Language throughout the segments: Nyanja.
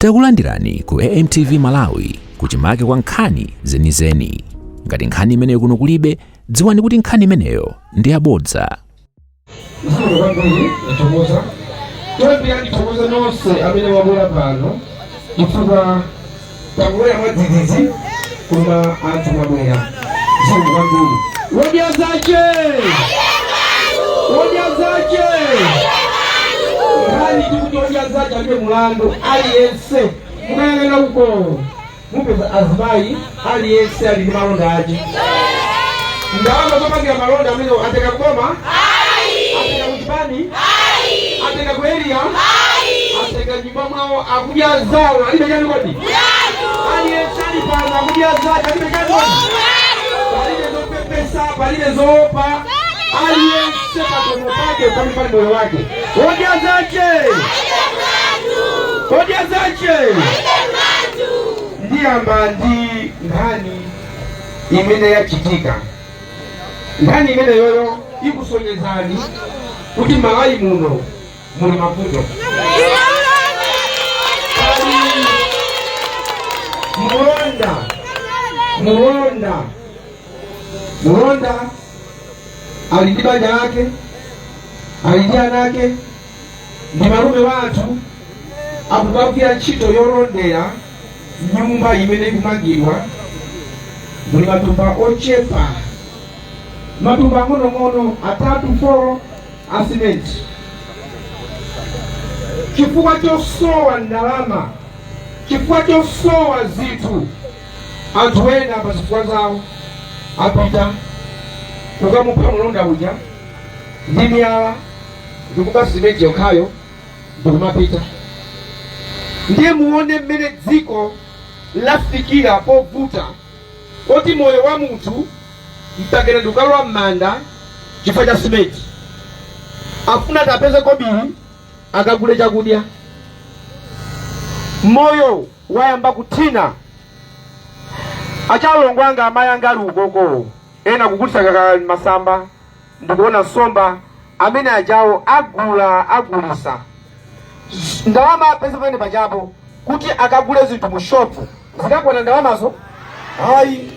Takulandirani ku AMTV Malawi, kuchimake kwa nkhani zenizeni. Ngati nkhani imeneyo kuno kulibe, dziwani kuti nkhani imeneyo ndi yabodza. Zikomo kwambiri, ndithokoza. Choyambira ndithokoza nonse amene mwabwera pano, chifukwa tabwera mwadzidzidzi koma anthu mwabwera. Zikomo kwambiri. Wodya zache, wodya zache. Nkhani tikuti wodya zache alibe mulandu. Aliyense mukayang'ana uko mupeza azimayi, aliyense ali ndi malonda ake. Ndalama zopangira malonda amene atenga kuboma, atenga kuchipani, atenga ku area, atenga nyumba mwawo, akudya zawo, alibe chani kodi? Aliyense ali pano akudya zake, alibe chani kodi? Palibe zopepesa, palibe zoopa. Aliyense pakomo pake pali pali moyo wake. Wodya zache, wodya zache. Ndiyamba ndi nkhani imene yachitika. Nkhani imene yoyo ikusonyezani kuti Malawi muno muli mavuto. Pali mulonda, mulonda, mulonda ali ndi banja lake, ali ndi ana ake, ndi malume wa anthu, akukagwira ntchito yolondera nyumba imene ikumangidwa. Muli matumba ochepa, matumba ang'onoang'ono atatu, 4 a simenti. Chifukwa chosowa ndalama, chifukwa chosowa zinthu, anthu ena pa zifukwa zawo apita kukamupha mulonda uja ndi miyala ndikuba simenti yokhayo ndikumapita. Ndiye muone mmene dziko lafikira povuta, oti moyo wa munthu mpakana ndikukalowa m'manda chifukwa cha simenti. Afuna tapeze kobiri akagule chakudya. Moyo wayamba kuthina. Achalongo anga, amayi anga ali ukoko, ena kugulitsa kaka masamba ndikuona nsomba, amene ajawo agula, agulisa, ndalama apeza pamene pachapo kuti akagule zinthu mu shopu, zikakwana ndalamazo? Ayi.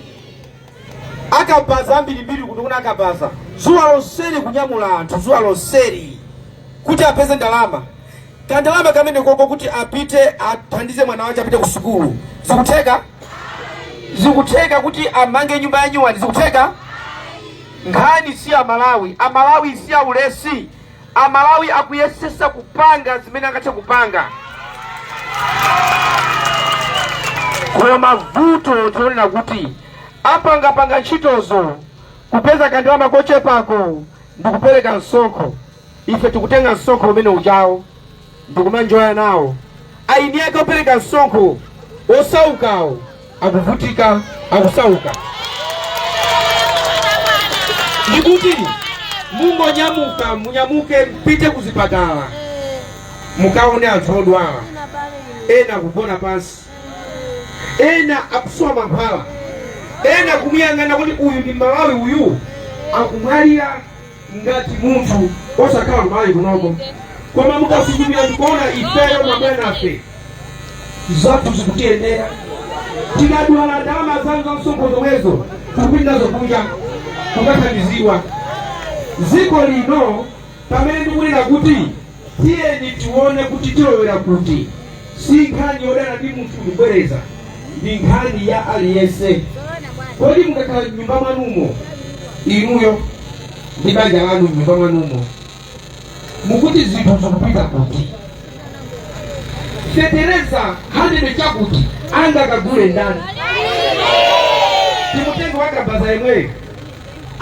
Akabaza ambirimbiri kuti kuna akabaza zuwa lonseli, kunyamula anthu zuwa lonseli kuti apeze ndalama, kandalama kamene koko kuti apite athandize mwana wake apite ku sukulu, zikutheka? Zikutheka kuti amange nyumba ya nyuwani? Zikutheka? Nkhani si Amalawi. Amalawi si aulesi. Amalawi akuyesesa kupanga zimene angathe kupanga, koma vuto ndionena kuti apangapanga ntchitozo, kupeza kandalama kochepako ndikupereka msonkho. Ife tikutenga msonkho umene ujawo ndikumanjoya nawo. Aini ake opereka msonkho osaukawo akuvutika, akusauka. Ndikuti mungonyamuka, munyamuke mpite kuzipatala mukaone anthu odwala, ena akugona pansi, ena akusowa mankhwala, ena kumuyang'ana kuti uyu ndi Malawi, uyu akumwalira ngati munthu osakhala kumalawi kunoko. Koma mukasuzumira ndikuona ifeyo mabwanafe zathu zikutiyendera. Tikadwala, ndalama zanu za msonkho zomwezo tikupita nazo kunja kukathandizidwa. Dziko lino, pamene ndikunena kuti tiyeni tione kuti tilowera kuti, si nkhani yodana ndi munthu, ndikubwereza, ndi nkhani ya aliyense. Kodi mukakhala mnyumba mwanumo, inuyo ndi banja lanu mnyumba mwanumo, mukuti zinthu zikupita kuti? Fetereza 100 chakuti angakagule ndani? Timutengo wakabaza yemweyo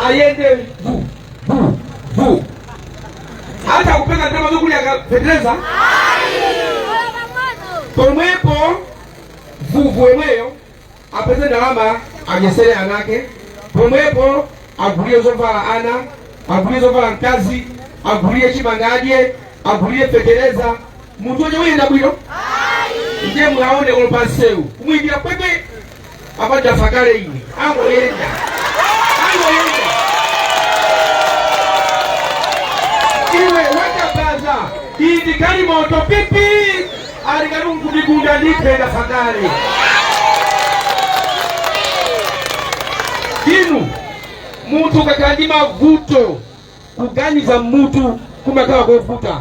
ayende vu vu vu, hata kupeza ndalama zogulira fetereza pomwepo. Vuvu yemweyo apeze ndalama adyesere anake pomwepo, agulire zovala ana, agulire zovala mkazi, agulire chimanga adye, agulire fetereza. Munthu onye uyenda bwino? Ndiye mwaone olo pansewu kumuyimbira kwekwe, apa ndafa kale ine. Angoyenda, angoyenda. Iwe wakabaza, iyi ndi galimoto pipi. Ali ngati nkutikunda ndiphenda fakale. Inu munthu ukakhala ndi mavuto, kuganiza mmutu kumakhala kovuta.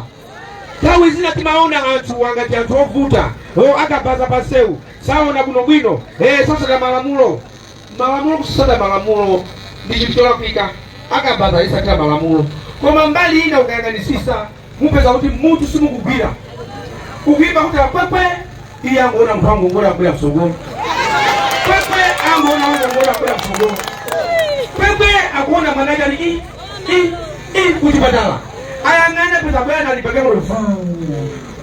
Nthawi zina timaona anthu angati anthu ovuta o akabaza pansewu saona bwinobwino, sasata malamulo. Malamulo, kusasata malamulo ndi chinthu cholakwika. Akabaza isatira malamulo, koma mbali ina ukayang'anisisa mupeza kuti mutu simukugwira. Ukuyimba kuti akwekwe, iye angoona munthu angongola abwera mtsogolo, kwekwe angoona angongola abwera mtsogolo, kwekwe akuona mwana ali i i i kuchipatala, ayang'ana peza bwana ali pakemo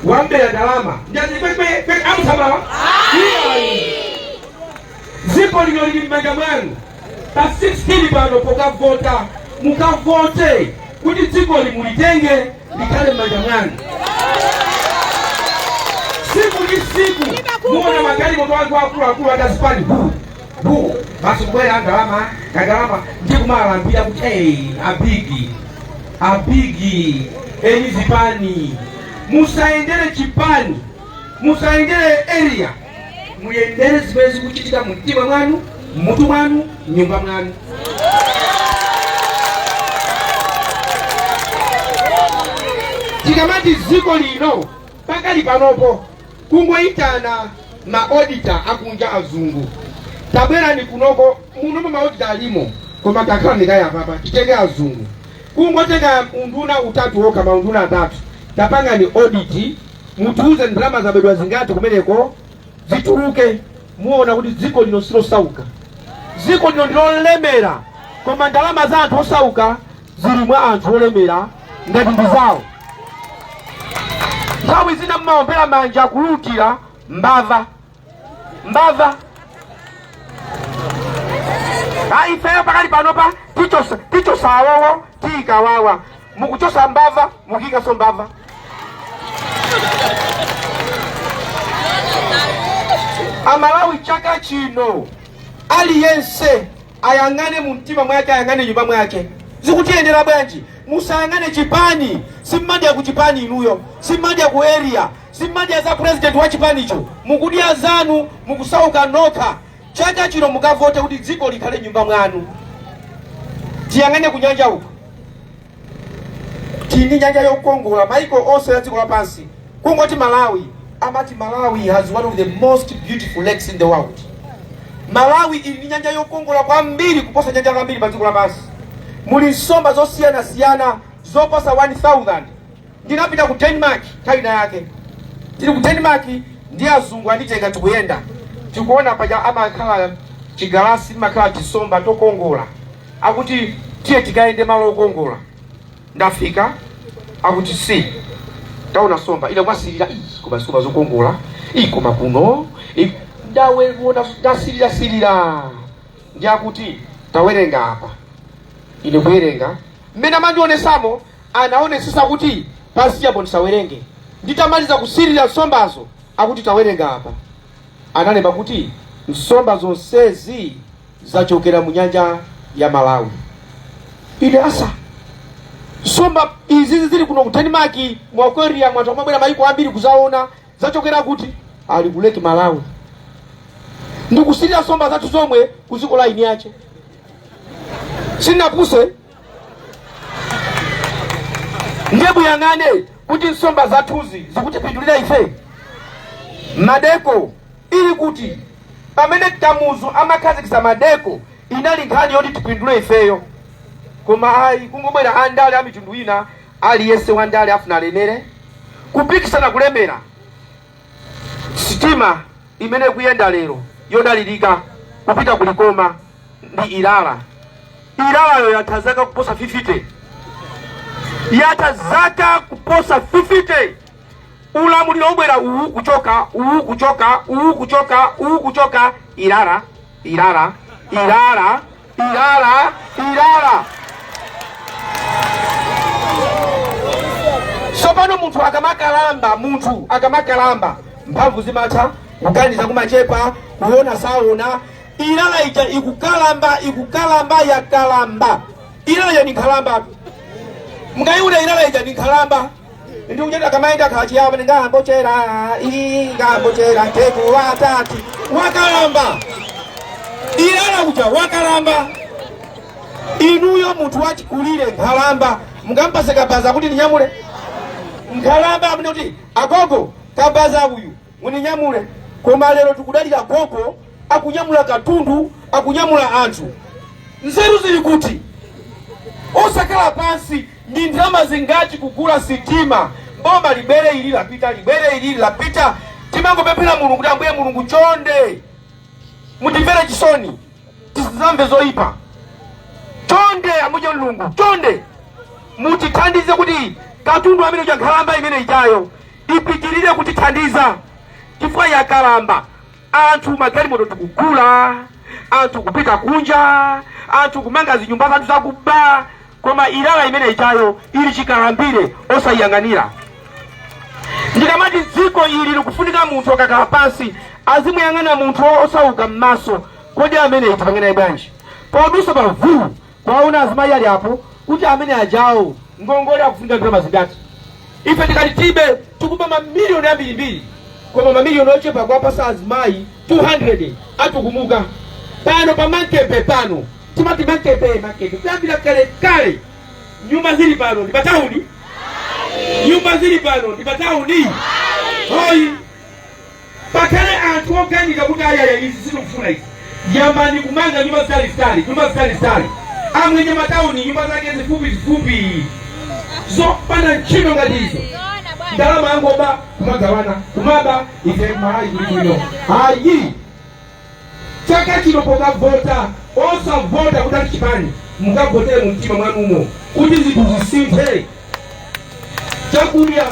wambera ndalama ndati kwekwe kwekwe amusamala. Iyayi, dziko lino lili m'manja mwanu. Pa 16 pano pokavota, mukavote kuti dziko limulitenge likhale m'manja mwanu. Siku ndi siku muona magalimoto anthu akuluakulu atazipani bu bu basi kubwera ndalama kandalama, ndi kumalambira kuti hey, abigi abigi eni zipani, musayendere chipani, musayendere area, muyendere zimene zikuchitika mu mtima mwanu, mmutu mwanu, mnyumba mwanu. Tikamati dziko lino pakali panopo, kungoyitana ma auditor akunja, azungu, tabwerani kunoko. Munomo ma auditor alimo, koma takhala ndikaya papa titenge azungu, kungotenga unduna utatu wokha, maunduna atatu, tapangani audit, mutiuze ndalama zabedwa zingati kumeneko, zituluke. Muona kuti dziko lino silosauka, dziko lino ndilolemera, koma ndalama za anthu osauka zili mwa anthu olemera ngati ndi zawo. Nthawi zina mmaombera manja kulutira mbava mbava. Ha, ifeyo pakali panopa tichosa tichosa awowo, tiyikawawa. Mukuchosa mbava, mukuyikaso mbava. Amalawi, chaka chino aliyense ayang'ane mu mtima mwake, ayang'ane nyumba mwake, zikutiyendera bwanji? Musayang'ane chipani. Simmadya ku chipani inuyo, simmadya ku area, simmadya za president wa chipanicho, mukudya zanu, mukusauka nokha. Chaka chino mukavote kuti dziko likhale nyumba mwanu. Tiyang'ane kunyanja uku. Tili nyanja yokongola maiko onse ya dziko lapansi. Kungoti Malawi, amati Malawi has one of the most beautiful lakes in the world. Malawi ili ndi nyanja yokongola kwambiri kuposa nyanja zambiri pa dziko lapansi. Muli nsomba zosiyanasiyana zoposa 1000. Ndinapita ku Denmark nthawi ina yake. Tili ku Denmark ndi azungu anditenga, tikuyenda, tikuona paja amakhala chigalasi, makhala tisomba tokongola. Akuti tiye tikayende malo okongola. Ndafika, akuti si taona somba ine kwasilira, "Ii, koma nsomba zokongola. Ii, koma kuno ndaweona, ndasilira silira." Ndi akuti tawerenga apa. Ine kuwerenga mmene amandionesamo, anaonesesa kuti pansi apo ndisawerenge. Nditamaliza kusilira nsombazo, akuti tawerenga apa. Analemba kuti nsomba zonsezi zachokera mu nyanja ya Malawi. Ine asa, nsomba izi zili kuno ku Denmark, mu aquarium, anthu amabwera maiko ambiri kuzaona, zachokera kuti? Ali ku Lake Malawi. Ndikusilira nsomba zathu zomwe ku dziko la eni ache. Sinapuse. Ndiye muyang'ane kuti nsomba zathuzi zikutipindulira ife. Madeco ili kuti? Pamene Kamuzu amakhazikitsa Madeco, inali nkhani yoti tipindule ifeyo, koma ayi, kungobwera andale a mitundu ina. Aliyense wandale afuna alemere, kupikisana kulemera. Sitima imene ikuyenda lero yodalirika kupita kulikoma ndi Ilala. Ilalayo yatha zaka kuposa 50, yatha zaka kuposa 50. Ulamuliro ubwera uwu kuchoka, uwu kuchoka, uwu kuchoka, uwu kuchoka, Ilala, Ilala, Ilala, Ilala, Ilala. Tsopano munthu akamakalamba, munthu akamakalamba mphamvu zimatha, kuganiza kumachepa, kuona saona. Ilala ija ikukalamba, ikukalamba, yakalamba. Ilala ija ni nkhalamba. Mukaiona Ilala ija ni nkhalamba. Ndi kuchita akamaenda khachi yawo ngambochera ngambochera teku watati wakalamba Ilala kuja wakalamba. Inuyo munthu wachikulire, nkhalamba, mungampase kabaza kuti ninyamule? Nkhalamba amene kuti agogo, kabaza uyu muninyamule. Koma lero tikudalira gogo akunyamula katundu, akunyamula anthu. Nzeru zili kuti? Osakhala pansi ndi ndalama zingati kugula sitima? Boma libere ili lapita, libere ili lapita. Timangopemphera Mulungu kuti, "Ambuye Mulungu, chonde mutimvere chisoni, tisizamve zoyipa. Chonde Ambuye Mulungu, chonde mutithandize kuti katundu amene uja, nkhalamba imene ijayo ipitirire kutithandiza chifukwa yakalamba." Anthu magalimoto tikugula, anthu kupita kunja, anthu kumanga zinyumba zathu zakuba, koma Ilala imene ijayo ili chikalambire, osayiyang'anira. Ndikamati dziko ili likufunika munthu akakhala pansi azimuyang'ana munthu osauka m'maso. Kodi amene itipangenayi bwanji? Podusa pa vuu kwaona azimayi ali apo kuti amene ajawo ngongole akufunika ndalama zingati? Ife tikati tibe, tikuba mamiliyoni ambirimbiri, koma mamiliyoni ochepa kuwapasa azimayi 200 atukumuka. Pano pa Mankepe pano, timati Mankepe, Mankepe kuyambira kale kale. Nyumba zili pano ndi patawuni? Nyumba zili pano ndi patawuni? Hoyi, pakhale anthu oganiza kuti ayaya, izi sitikufuna izi. Yambani kumanga nyumba zitalizitali, nyumba zitalizitali. Amwenye matawuni nyumba zake zifupi zifupi, zopanda ntchito ngati izo. Ndalama yangoba kumagawana, kumaba. Ife Malawi kuli bwino? Ayi. Chaka chino pokavota, osavota kuti ati chipani, mukavotere mu mtima mwanumo kuti zinthu zisinthe. Chakudya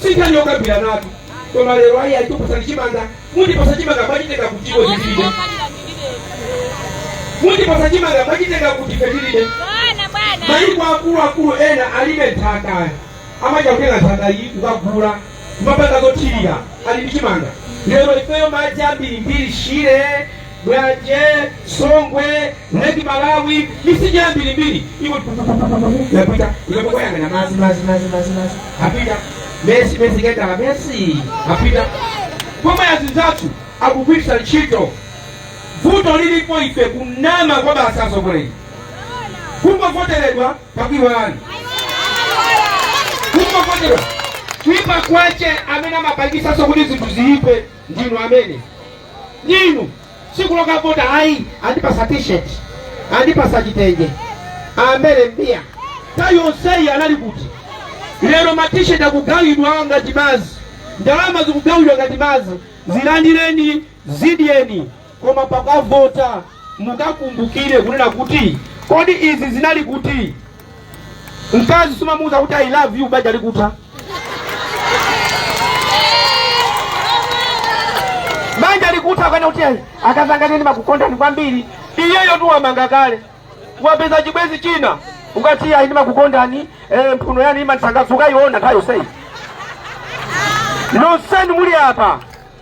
sinkhani yokambira natu, koma lero ayi, atipasani chimanga. Mutipasa chimanga mwachitenga kutiko? Tilibe. Mutipasa chimanga mwachitenga kuti? Ife tilibe. Mayiko akuluakulu ena alibe nthaka, amacha kutenga nthaka iyi kukagula, kumapanga zothirira, ali ndi chimanga. Lero ifeyo madzi ambirimbiri, Shire, Bwanje, Songwe, Lake Malawi, mitsinje ambirimbiri iko yapita ikapokoyang'ana mazi, mazi, mazi, mazi, mazi apita. Mesi, mesi ketala mesi apita koma yazinzathu akugwiritsa ntchito. Vuto lilipo ife kunama kwa basa, atsogoleri kungovoteredwa pakuiwalani, kungovoteredwa. Kuipa kwache amene amapangisanso kuti zinthu ziyipe ndinu amene ndinu tsiku lokavota, ayi, andipasa T-shirt, andipasa chitenje, ambere mbiya tayonseyi anali kuti? Lero ma T-shirt akugawidwa ngati mazi, ndalama zikugawidwa ngati mazi. Zilandireni, zidyeni, koma pakavota mukakumbukire kunena kuti, kodi izi zinali kuti? Mkazi sumamuuza kuti "I love you" banja likutha. Banja likutha kana kuti akazangateni makukondani kwambiri. Iyeyo tuwamanga kale, wapeza chibwezi china. Ukati ayi, ndimakukondani, mphuno yanu imandisangalatsa, ukayiona nthawi yonseyi. Nonsenu muli apa,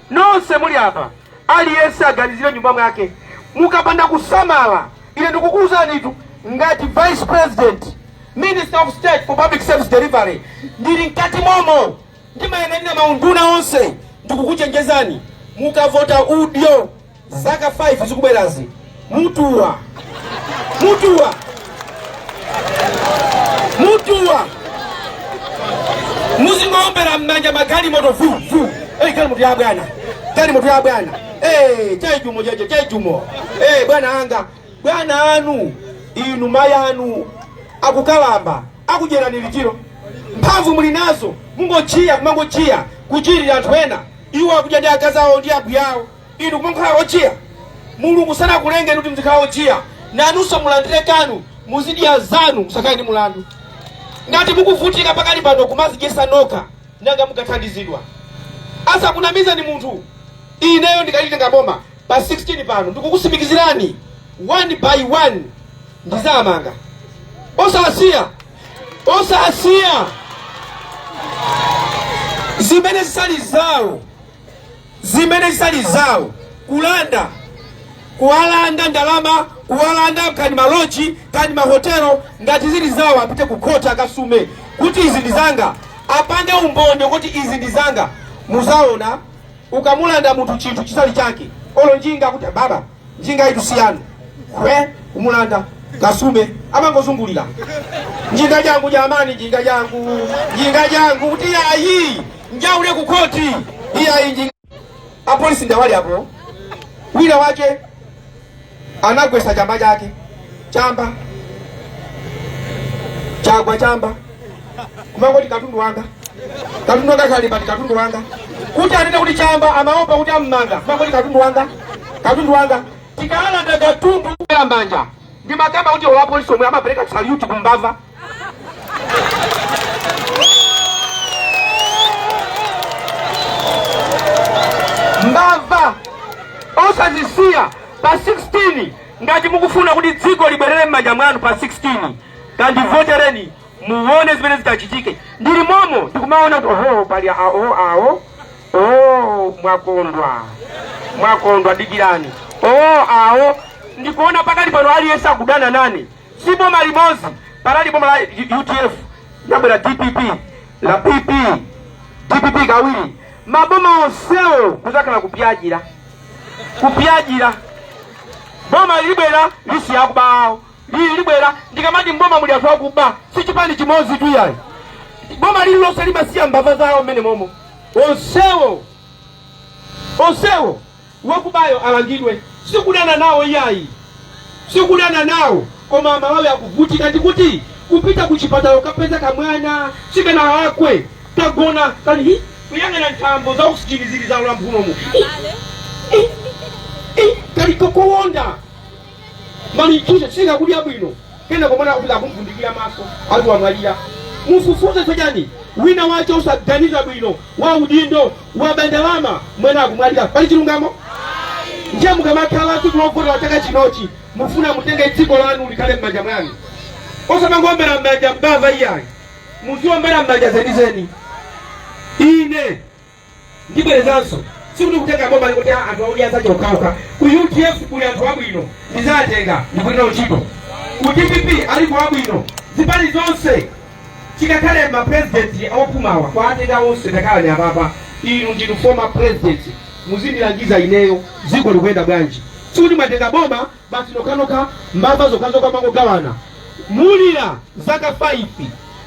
nonse muli apa, aliyense aganizire nyumba mwake. Mukapanda kusamala, ine ndikukuwuzanitu ngati Vice President, Minister of State for Public Service Delivery, ndili mkati momo, ndimayang'anira maunduna onse, ndikukuchenjezani, mukavota udyo zaka 5 zikubwerazi, mutuwa, mutuwa, mutuwa. Muzingowombera m'manja magalimoto vu vu. Hey, galimoto ya bwana, galimoto ya bwana. Hey, chaijumo cheche chaijumo. Hey, bwana anga, bwana anu inu, mayi anu akukalamba, akudyerani litiro. Mphamvu muli nazo, mungochiya, kumangochiya, kuchirira anthu ena. Iwo akudya ndi akazi awo ndi abwiyawo, inu kumangokhala ochiya. Mulungu sanakulengeni kuti muzikhala ochiya. Nanunso mulandire kanu, muzidya zanu, musakhale ndi mulandu. Ngati mukuvutika pakali pano kumazidyesa nokha, nanga mukathandizidwa? Asakunamizeni munthu. Ineyo ndikalitenga boma pa 16 pano, ndikukusimikizirani, one by one ndizamanga, osasiya, osasiya zimene zisali zawo, zimene zisali zawo, kulanda, kuwalanda ndalama, kuwalanda kani maloji kani mahotelo. Ngati zili zawo, apite ku khoti akasume kuti izi ndi zanga. Apange umboni kuti izi ndi zanga. Muzaona ukamulanda munthu chinthu chisali chake, olo njinga, kuti baba, njinga itu siyanu, kwe kumulanda kasume, amangozungulira, "Njinga jangu jamani, njinga jangu, njinga jangu," kuti yayi, njaule kukhoti, iyayi, njinga. Apolisi ndawali apo. Wina wache anagwesa chamba chake, chamba chagwa, chamba, kumangoti, "Katundu wanga, katundu wanga." Khali pati katundu wanga, kuti anene kuti chamba, amaopa kuti ammanga, kumangoti, "Katundu wanga, katundu wanga." Tikalanda katundu ya manja, ndi makamba kuti ola polisi omwe amapereka salute kumbava. Mbava osazisiya. Pa 16, ngati mukufuna kuti dziko libwerere m'manja mwanu, pa 16 kandivotereni, muone zimene zitachitike. Ndili momo, ndikumaona kuti oho, pali awo awo, oh, mwakondwa, mwakondwa, dikirani. Oh, awo ndikuona pakali pano aliyense akudana nane. Si boma limodzi, panali boma la UTF, yabwera DPP, la PP, DPP kawiri. Maboma onsewo kuzakhala kupyajira, kupyajira. Boma lilibwera lisiya akubawo, lili libwera. Ndikamati mboma muli anthu akuba, si chipani chimodzi tu yayi. Boma lililonse limasiya mbava zawo mmene momo. Onsewo, onsewo, wakubayo alangidwe. Sikudana nawo iyayi, sikudana nawo, koma Amalawi akuvutika. Ndikuti kupita ku chipatala ukapeza kamwana sikana akwe kagona kali hi, kuyang'ana nthambo za oxygen zili za mphunomu, kali kokowonda malnutrition, sikakudya bwino. Kena komwana akupita akumvundikira maso, ali wamwalira. Mufufuze chani? Wina wacho usaganiza bwino wa udindo wa bandalama, mwena akumwalira. Pali chilungamo? Ndiye mukamakhala tsiku lovotera chaka chinochi, mufuna mutenge dziko lanu likhale m'manja mwanu, osamangombera m'manja mbava iyayi, muziombera m'manja zenizeni. Ine ndibwerezanso, sikuti kutenga boma likuti anthu audya zache okhaokha. Ku UTF kuli anthu abwino, ndizatenga ndikutenga ntchito. Ku DPP alipo abwino. Zipani zonse, chikakhale mapresidenti opumawa, kwatenga onse. Takhala ni apapa, inu ndinu former president, muzindilangiza ineyo dziko likuyenda bwanji. Sikuti mwatenga boma basi nokhanokha, mbava zokhazokha, mangogawana. Mulira zaka 5,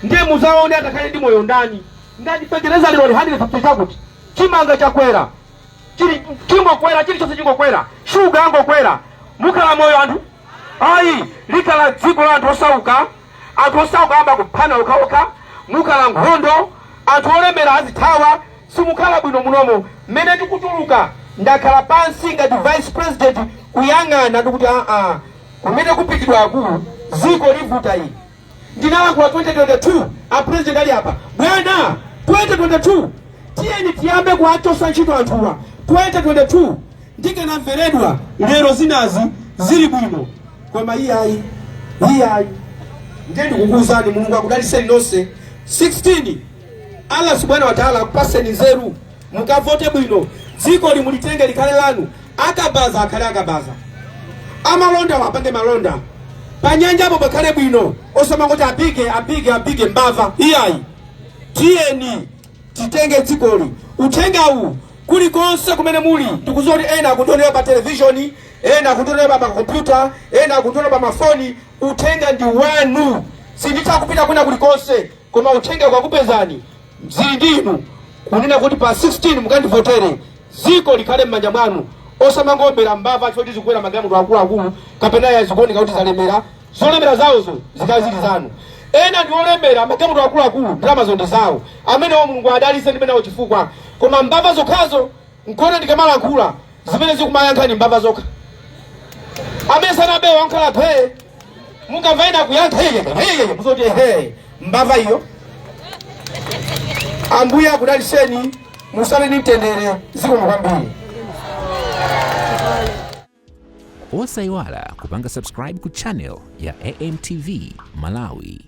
ndiye muzaone atakhale ndi moyo ndani. Ngati fetereza lero li 150 chakuti, chimanga chakwera, chili chingokwera, chilichonse chingokwera, shuga angokwera, mukhala moyo anthu? Ayi, likhala dziko la anthu osauka. Anthu osauka amba kuphana okhaokha, mukhala nkhondo, anthu olemera azithawa, simukhala bwino munomo. Mmene tikutuluka, ndakhala pansi ngati vice president kuyang'ana ndikuti aa, kumene kupitidwa akulu, dziko livuta ili. Ndinalankhula 2022, a president ali apa, bwana, 2022, tiyeni tiyambe kuwachosa ntchito anthuwa 2022. Ndikanamveredwa, lero zinazi zili bwino, koma iyayi, iyayi. Ndiye ndikukuwuzani, Mulungu akudaliseni nonse. 16, Allah subhanahu wa taala akupaseni nzeru, mukavote bwino, dziko limulitenge likhale lanu. Akabaza akhale akabaza, amalonda apange malonda, panyanjapo pakhale bwino, osamangoti apike apike apike mbava iyayi. Tiyeni titenge dzikoli. Uthengawu kulikonse kumene muli, ndikuziwa kuti ena akundionera pa televishoni, ena akundionera pa makompyuta, ena akundionera pa mafoni. Uthenga ndi wanu, sinditha kupita kwina kulikonse, koma uthenga ukakupezani, zili ndinu kunena kuti pa 16 mukandivotere, dziko likhale m'manja mwanu, osamangombera mbava choti zikukwera magalimoto akuluakulu kapena ya zikuoneka kuti zalemera. Zolemera zawozo zikhale zili zanu. Ena ndi olemera, magalimoto akuluakulu, ndalamazo ndi zawo, amenewo Mulungu adalise ndimenawo chifukwa. Koma mbava zokhazo, nkona ndikamalankhula zimene zikumayankha ni mbava zokha. Amene sanabewa ankhala phee, mukamva ena kuyankha heyeye, muzoti he, mbava iyo. Ambuye akudaliseni, musale ndi mtendere. Zikomo kwambiri. Osayiwala kupanga subscribe ku channel ya AMTV Malawi.